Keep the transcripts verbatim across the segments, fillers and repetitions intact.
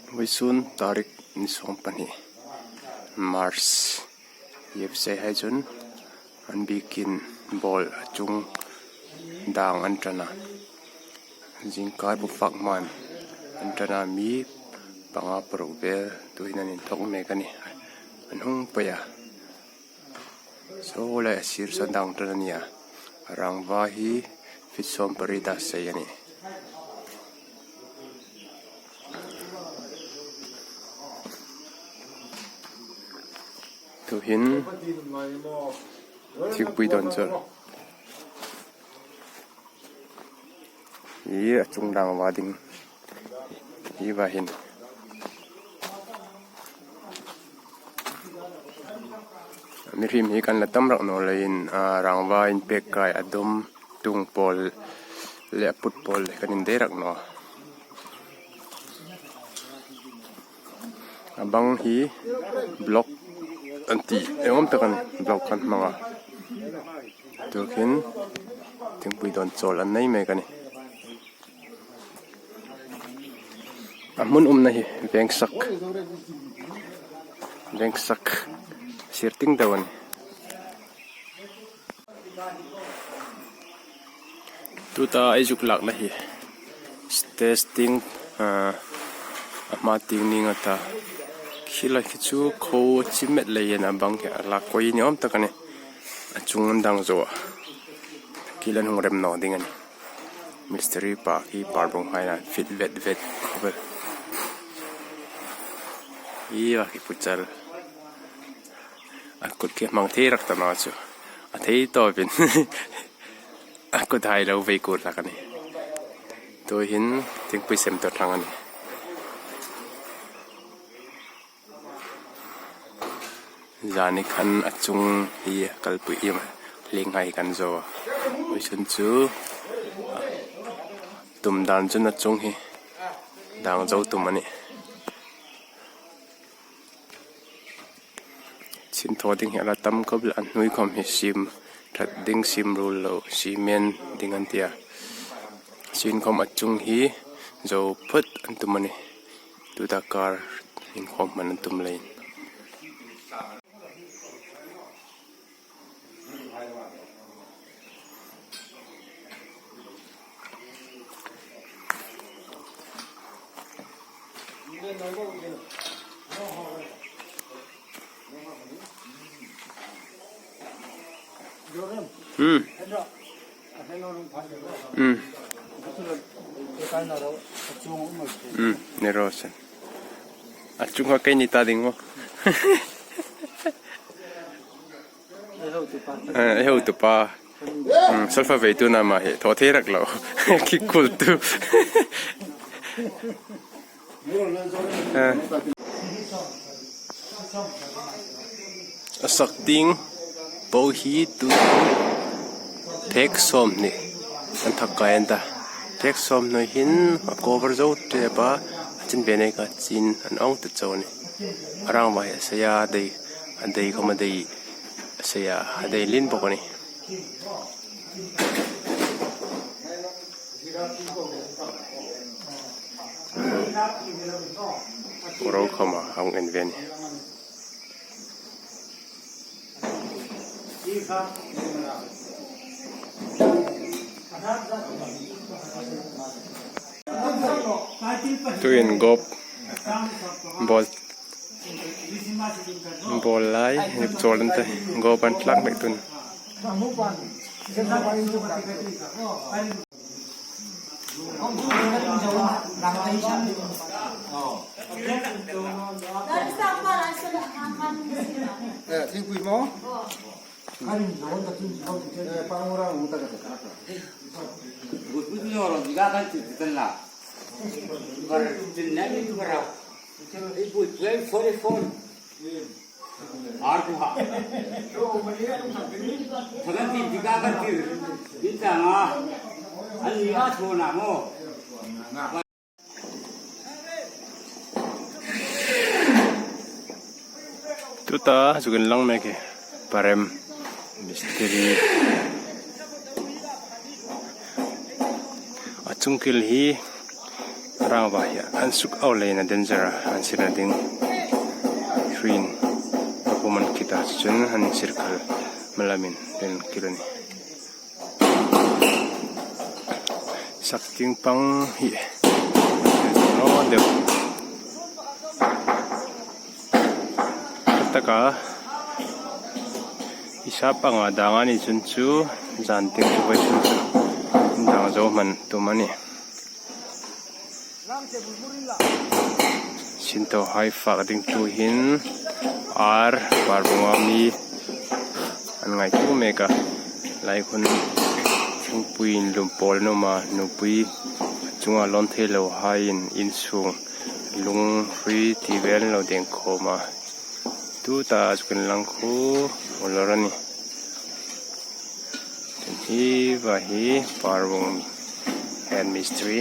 Vawisun tarik ni sawm pahni March, U F C hai chun an bikin ball a chung dang an ṭan a. Zingkar bu fak man an ṭan a, mi panga paruk vel tuhin an inthawk mek a ni. An hung pei a. Saw lai a sir saw dang ṭan a ni a. A rangva hi feet sawm pariet a sei a ni. Tuhin thingpui dawn chawl. Hi a chung rangva ding. Hi va hin. Mihriem hi kan la tam rak naw leiin, a, rangva inpek kai a dum tung pawl le a put pawl le kan indei rak naw. A bang hi block an ti, engawm tak an block kan hmang a. Tuhin thingpui dawn chawl an nei mek a ni. A hmun umna hi Vengsak, Vengsak sir ting deu a ni. Tuta ei zuk lakna hi stage ting, ah, a hma ting ning a ta. Khi lai khi chu kho chi met leiin a bang hi a lak koi ni awm tak a ni. A chung an dang zo a. Khi lai hung rem naw ding a ni. Mistiri pa khi par bawng hai na fit vet vet khawp el. Hi va khi puchal. A kut khi hmang thei rak ta naw chu. A thei tawpin. A kut hai lo vei kur hlak a ni. Tuhin thingpui sem tawk thlang a ni. Zani khan a chung hi kalpui iem, hling hai kan zo. Vawisun chu tum dan chun a chung hi dang zo tum a ni. Chhin thaw ding hi a la tam khawp el, a hnuoi khawm hi sim ṭhat ding, sim ruol lo, cement ding an ti a. Chin khawm a chung hi zo phawt an tum a ni. Tuta kar inkhawm hman an tum leiin. Hmm. Hmm. Hmm, ni raw se. A chung kha kei ni ta ding maw? Eh, ei hotupa. Hmm, solfa veitu na ma hi, thaw thei rak lo. Khi kul tu. Eh. A sak ding po hi tu phek sawmhni an thak kai an ta. Phek sawmhni hin a cover zo tep a, a chin ve nei kha chin an awng ta chau a ni. A rangva hi a sei a, a dei, a dei khawm a dei, a sei a, a dei lien bawk a ni. Ro khawma hang en ve a ni. Tuhin gop ball, ball lai, chawl an ta, gop an tlak mek tun. Eh, thingpui maw? Eh, pang orang muta kata kata. Gut gut ni orang juga kan cerita lah. Bar tin na ni tu bara. Ibu ibu phone phone. Ar ku ha. Thagan tin tika kan tir. Tin ta nga. An ni a thona mo. Tuta zuk inlang mek hi parem mistiri. A chungkil hi Rangva hi an suk au leiin a danger a, an sirna ding. Hruiin a pum an kit a, chun an sir khal malamin den kil a nih. Sak ting pang hi. Naw deu. Taka i sap anga dang a ni chun chu, zan ting chu vai chun chu dang zo hman tum a nih. Sinthawhai fak ding tuhin ar Parbunga mi an ngaituo mek a, lai hun thingpui inlum pawl an um a, nupui chunga lawn thei lo haiin insung lung hrui ti vel lo deng khawm a. Tuta chu kan lang khu ulor a nih. Hi va hi Parbung head mistri.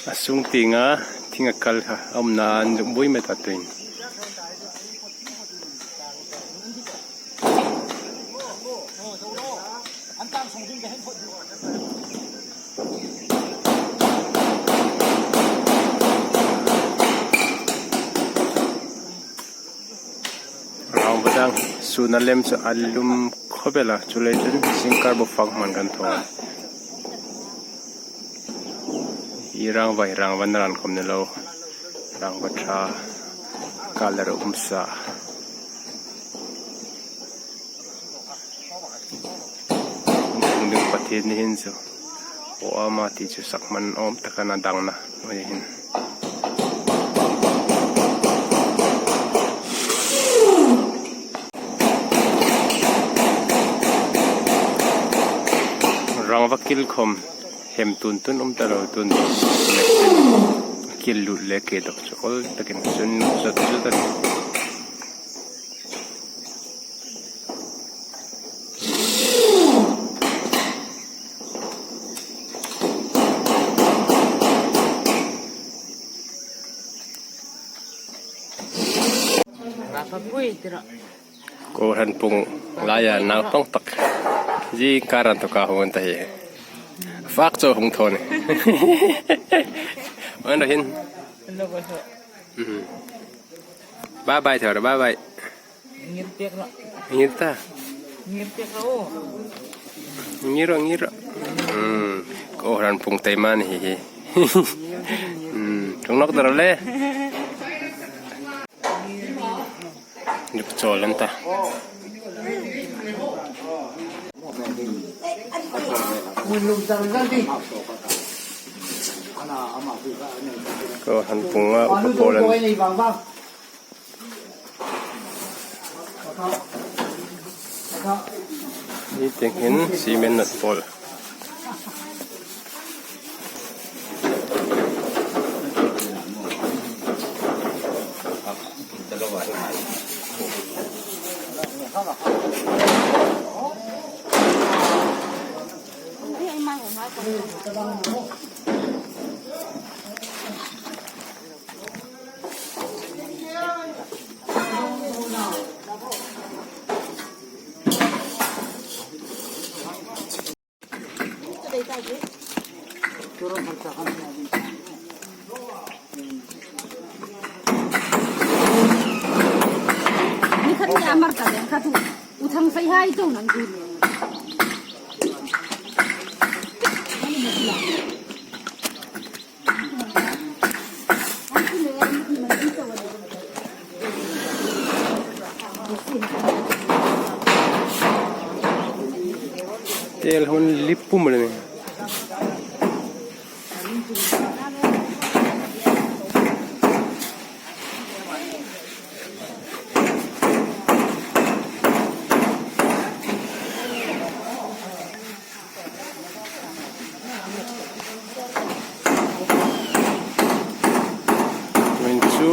A sung tienga thing a kal kha a umna an zuk buoi met a tuin. Rangva dang, sun a lem chu a lum khawp el a, chuleiin zingkar bawk fak hman kan thaw. I rangva hi rangva naran khawm ni lo, rangva ṭha, colour um sa. Hung ding Pathien ni hin chu aw ama ti chu sak hman awm taka na dangna hnuoi hin. Rangva kil khawm hem tun tun um ta lo tun. Kil lut le ke dawk chu awl takin chun zot zot a ni. Kohran pung laia naupang tak. Zingkar an thaw ka hung ta hi. Fak chu hung thaw ni. An ra hin. Mhm. Bye bye, Thawra, bye bye. Ngir pek la. Ngir ta. Ngir pek la o. Ngir ro, ngir ro. Hmm. Kohran pung tei man hi hi. Hmm. Tung nok dar le. Nuk chol an ta. Kohran punga upa pawl an. Hi tieng hin cement nat pawl. Ni khat ni amar ta den khat u. U thang sai hai to nan du. Tel hon lip pum le. Tuhin chu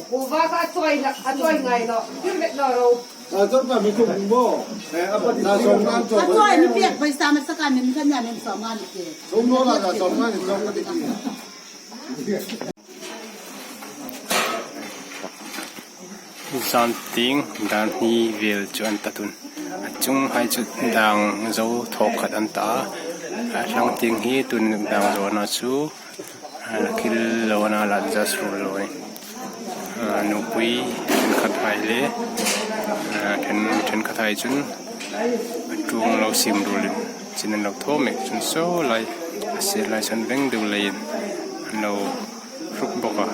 Kuva ka chawi la, a chawi ngai lo. Tir vet lo ro. A chawi mi kum bo. Eh, a pa di. A chawi mi pek paisa ma saka mi kan ya mi so ma mi ke. Sum lo la la so ma ni so ma di. Zan tieng dan hni vel chu an ta tun. A chunghai chu dang zo thawk khat an ta a. A hlang tieng hi tun dang zo a na chu, a, la kil lo a na, la just rul lo ni. A, nupui ṭhenkhathai le, a, ṭhen, ṭhenkhathai chun a ṭuong lo sim rulin chin an lo thaw mek chun saw lai, a sir lai saw veng deu leiin an lo hruk bawk a.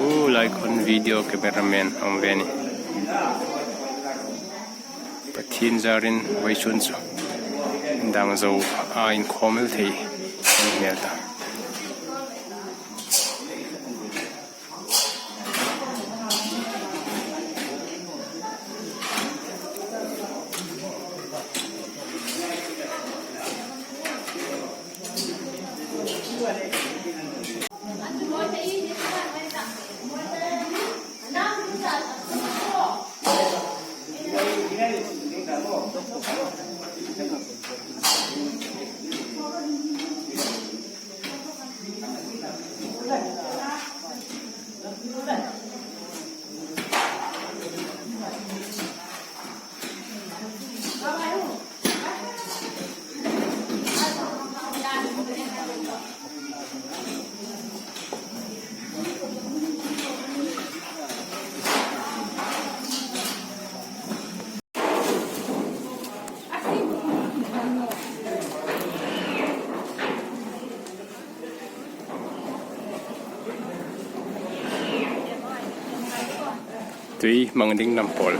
U, lai khan video cameraman a um ve ni. Pathien zarin vawisun chu dang zo a inkhawm el thei an hmel ta. Tui hmang ding lam pawl.